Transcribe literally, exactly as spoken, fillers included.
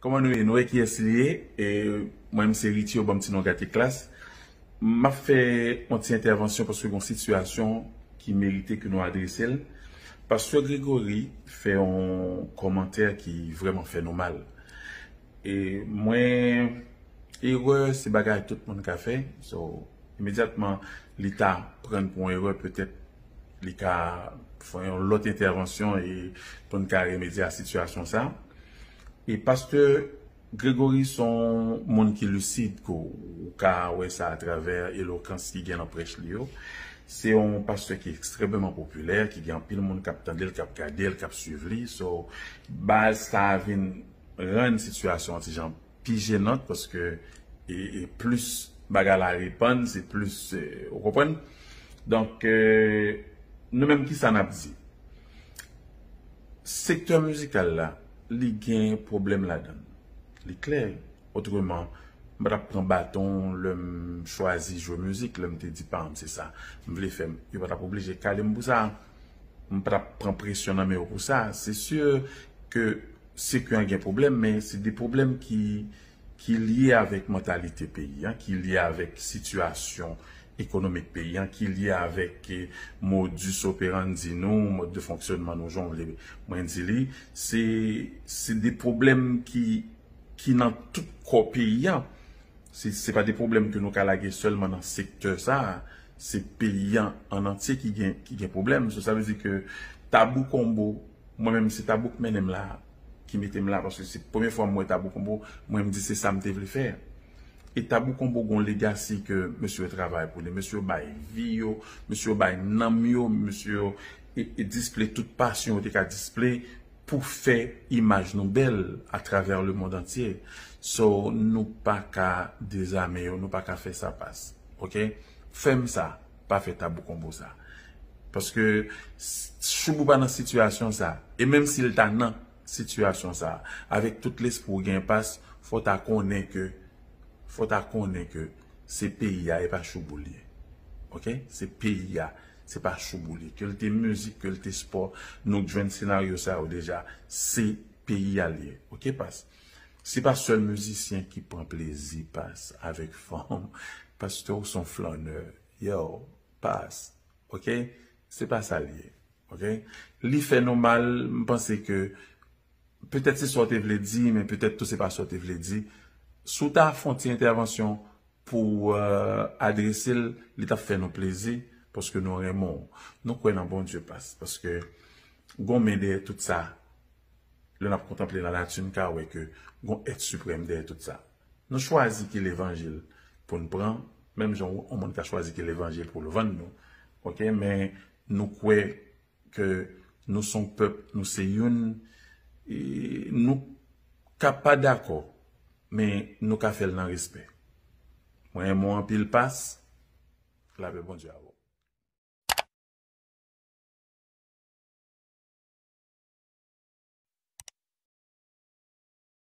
Kòman nou ye? Nou wè kiyès li ye? E, mwen, m se Richie, yo ban m ti non Gate Klass. M ap fè yon ti entèvansyon paske gen yon sitiyasyon ki merite ke nou adrese l. Pastè Gregory fè yon kòmantè ki vrèman fè nou mal. E mwen, erè, se bagay tout moun ka fè. So, imedyatman, li ta pran pou yon erè, petèt li ka fè yon lòt entèvansyon e pou n ka remedye a sitiyasyon sa. E pastè Gregory se yon moun ki lisid, ke w ka wè sa atravè elokans ki gen nan prèch li yo. Se yon pastè ki ekstrèmeman popilè, ki gen anpil moun k ap tande l, k ap gade l, k ap swiv li. So, baz sa a vin rann sitiyasyon an ti jan pi jenant, paske e, e plis bagay la repann, se plis, e, ou konprann? Donk, e, nou menm, kisa n ap di? Sektè mizikal la, li gen pwoblèm ladan l. Li klè. Otreman, m pa t ap pran baton lè m chwazi jwe mizik, lè m te di paran m se sa m vle fè. Yo pa t ap oblije kale m pou sa. M pa t ap pran presyon nan men yo pou sa. Se si ke sektè an gen pwoblèm, men se de pwoblèm ki, ki lye avèk mantalite peyi an, ki lye avèk sitiyasyon ekonomik peyi an, ki lye avèk, eh, modus operandi nou, mòd de fonksyònman nou, jan w vle mwen di li. Se, se de pwoblèm ki, ki nan tout kò peyi an. Se, se pa de pwoblèm ke nou ka lage sèlman nan sektè sa a. Se peyi an an antye ki gen, ki gen pwoblèm. So, sa vle di ke Tabou Combo, mwen menm, se Tabou k mennen m la, ki mete m la, paske se premye fwa m wè Tabou Combo, mwen m di se sa m te vle fè. E Tabou Combo gon legasi ke mesye yo travay pou li, mesye yo bay vi yo, mesye yo bay nanm yo, mesye yo e, e display tout pasyon yo te ka display pou fè imaj nou bèl atravè lemonn antye. So, nou pa ka dezame yo, nou pa ka fè sa pas. Oke? Fè m sa, pa fè Tabou Combo sa. Paske s-, Shoubou pa nan sitiyasyon sa. E menm si l ta nan sitiyasyon sa, avèk tout lespri w gen pas, fò w ta konnen ke, fò w ta konnen ke se peyi a, e pa Shoubou l ye. Oke? Se peyi a, se pa Shoubou l ye. Ke l te mizik, ke l te spò, nou k jwenn senaryo sa yo deja, se peyi a l ye. Oke, pas? Se pa sèl mizisyen ki pran plezi, pas, avèk fanm. Pastè, ou se yon flannè. Yo, pas. Oke? Se pa sa l ye. Oke? Li fè nou mal, m panse ke petèt se sa w te vle di, men petèt tou se pa sa w te vle di. Si w ta fè yon ti entèvansyon pou, eh, adrese l, li t ap fè nou plezi, paske nou renmen w. Nou kwè nan Bondye, pas, paske gon men dèyè tout sa. Lè n ap kontanple lanati, n ka wè ke gon èt siprèm dèyè tout sa. Nou chwazi ki levanjil pou n pran, menm jan yon moun ka chwazi ki levanjil pou l vann nou. Oke, men nou kwè ke nou se yon pèp, nou se youn, e nou ka pa dakò, men nou ka fè l nan respè. Mwen renmen w anpil, pas, lapè Bondye avè w.